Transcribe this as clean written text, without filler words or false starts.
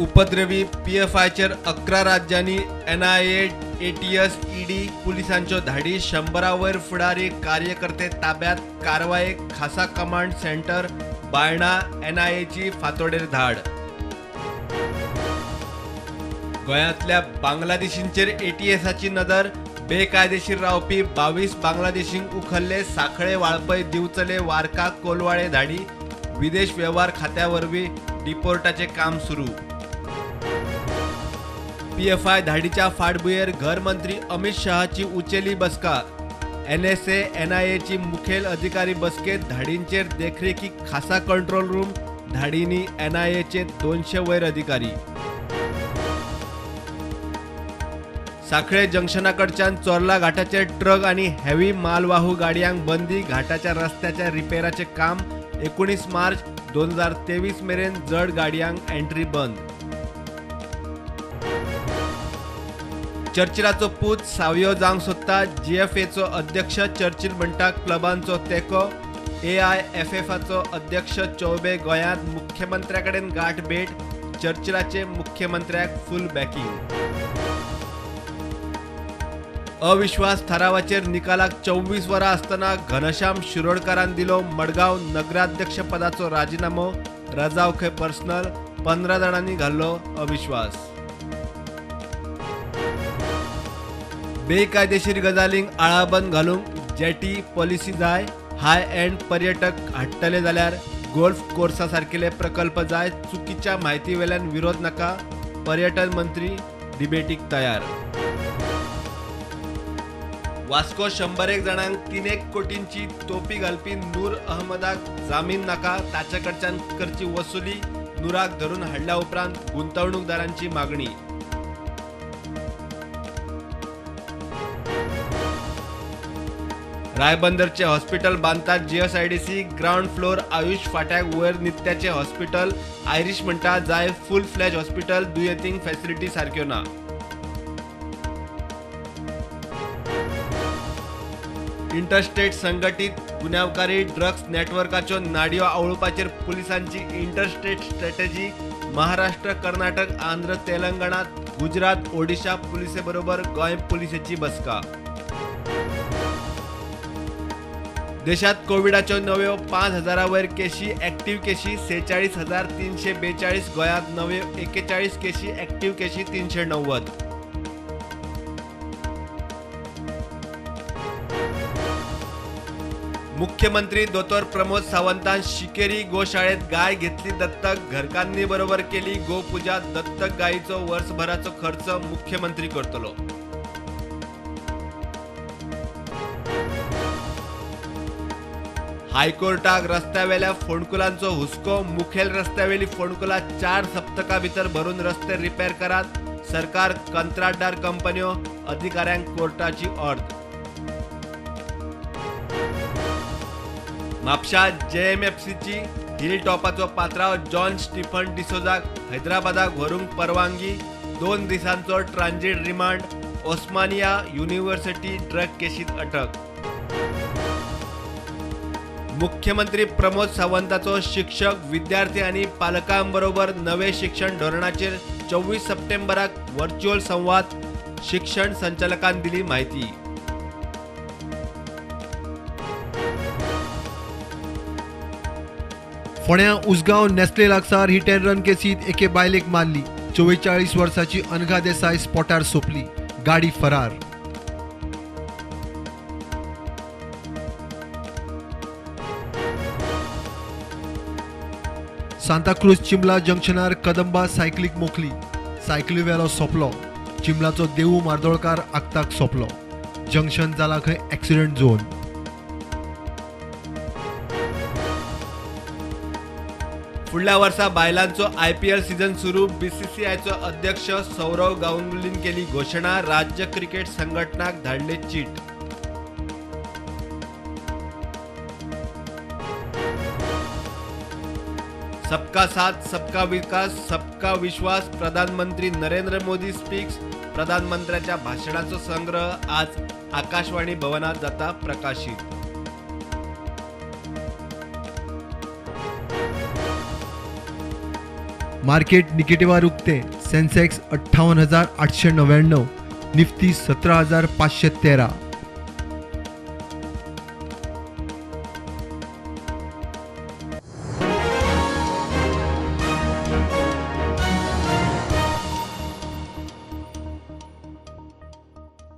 उपद्रवी पीएफआयचेर 11 राज्यांनी NIA, ATS, ED पुलिसांच्यो धाडी, 100 वयर फुडारी कार्यकर्ते ताब्यात, कारवायेक खासा कमांड सेंटर बायणा एनआयएची फांतोडेर धाड। गोंयांतल्या बांगलादेशींचेर एटीएसाची नदर, बेकायदेशीर रावपी 22 बांगलादेशींक उखल्ले, सांखळे, वाळपय, दिवचले, वार्का, कोलवाळे धाडी, विदेश वेव्हार खात्या वरवीं डिपोर्टाचें काम सुरू। पीएफआय धाडीच्या फाटभुंयेर घर मंत्री अमित शहाची उचेली बसका, एनएसए एनआयएची मुखेल अधिकारी बसकेत धाडींचेर देखरेखीक खासा कंट्रोल रूम, धाडींनी एनआयएचे 200 वयर अधिकारी। सांखळे जंक्शनाकडच्यान चोर्ला घाटाचेर ट्रक आनी हेवी मालवाहू गाडयांक बंदी, घाटाच्या रस्त्याच्या रिपेराचें काम 19 मार्च 2023 मेरेन जड गाडयांक एंट्री बंद। चर्चिलाचो पूत सावियो जावंक सोदता, जीएफएचो अध्यक्ष चर्चिल म्हणटा क्लबांचो तेंको, एआयएफएफाचो अध्यक्ष चौबे गोंयांत मुख्यमंत्र्या कडेन गांठ भेट, चर्चिलाचे मुख्यमंत्र्याक फूल बॅकिंग। अविश्वास थारावाचेर निकालाक 24 वरां आसतना घनश्याम शिरोडकारान दिलो मडगांव नगराध्यक्षपदाचो राजिनामो, रजाव खंय पर्सनल, 15 जाणांनी घाल्लो अविश्वास। बेकायदेशीर गजालींक आळाबंद घालूंक जेटी पॉलिसी जाय, हाय एंड पर्यटक हाडटले जाल्यार गोल्फ कोर्सा सारकेले प्रकल्प जाय, चुकीच्या म्हायती वेल्यान विरोध नाका, पर्यटन मंत्री डिबेटीक तयार। वास्को 101 जाणांक 3 कोटींची तोपी घालपी नूर अहमदाक जामीन नाका, ताचे कडच्यान करची वसुली, नूराक धरून हाडल्या उपरांत गुंतवणूकदारांची मागणी। रायबंदरचे हॉस्पिटल बांदतात जीएसआयडीसी, ग्रावंड फ्लोर आयुष फाट्याक वयर नित्याचे हॉस्पिटल, आयरीश म्हणटा जाय फूल फ्लॅज हॉस्पिटल, दुयेंतींक फॅसिलिटी सारक्यो ना। इंटरस्टेट संघटीत गुन्यांवकारी ड्रग्स नेटवर्काच्यो नाडयो आवळुपाचेर पुलिसांची इंटरस्टेट स्ट्रॅटेजी, महाराष्ट्र, कर्नाटक, आंध्र, तेलंगणा, गुजरात, ओडिशा पुलिसे बरोबर गोंय पुलिसेची बसका। देशात कोविडाच्यो नव्यो 5000 वयर केशी, ऍक्टिव्ह केशी 46,342, गोंयांत नव्यो 41 केशी, ऍक्टिव्ह केशी 390। मुख्यमंत्री दोतोर प्रमोद सावंतान शिकेरी गोशाळेत गाय घेतली दत्तक, घरकान्नी बरोबर केली गोपूजा, दत्तक गायीचो वर्सभराचो खर्च मुख्यमंत्री करतलो। हायकोर्टाक रस्त्यावेल्या फोंडकुलांचो हुस्को, मुखेल रस्त्यावेली फोंडकुलां 4 सप्तकां भितर भरून रस्ते रिपेर करात, सरकार, कंत्राटदार कंपन्यो, अधिकाऱ्यांक कोर्टाची ऑर्द। म्हापशा जेएमएफसीची हिल टॉपाचो पात्राव जॉन स्टीफन डिसोजाक हैदराबादाक व्हरूंक परवानगी, 2 दिसांचो transit remand, Osmania university drug केशीत अटक। मुख्यमंत्री प्रमोद सावंताचो शिक्षक, विद्यार्थी आनी पालकांबरोबर नवे शिक्षण धोरणाचेर 24 सप्टेंबराक व्हर्च्युअल संवाद, शिक्षण संचालकान दिली म्हायती। फोंड्यां उसगांव नेस्ले लागसार हिट एंड रन केसीत एके बायलेक मारली, 44 वर्साची अनघा देसाय स्पॉटार सोंपली, गाडी फरार। सांताक्रूज चिमला जंक्शनार कदंबा सायकलीक मोखली, सायकली वेलो सोंपलो, चिमलाचो देवू मार्दोळकार आक्ताक सोंपलो, जंक्शन जाला खंय एक्सिडंट झोन। फुडल्या वर्सा बायलांचो आयपीएल सीझन सुरू, बीसीसीआयचो अध्यक्ष सौरव गांगुलीन केली घोशणा, राज्य क्रिकेट संघटनाक धाडले चीट। सबका साथ, सबका विकास, सबका विश्वास, प्रधानमंत्री नरेंद्र मोदी स्पीक्स, प्रधानमंत्र्याच्या भाषणाचो संग्रह आज आकाशवाणी भवनात जाता प्रकाशित। मार्केट निगेटिव्हार उक्तें. सेन्सेक्स 58,899, निफ्टी 17,513.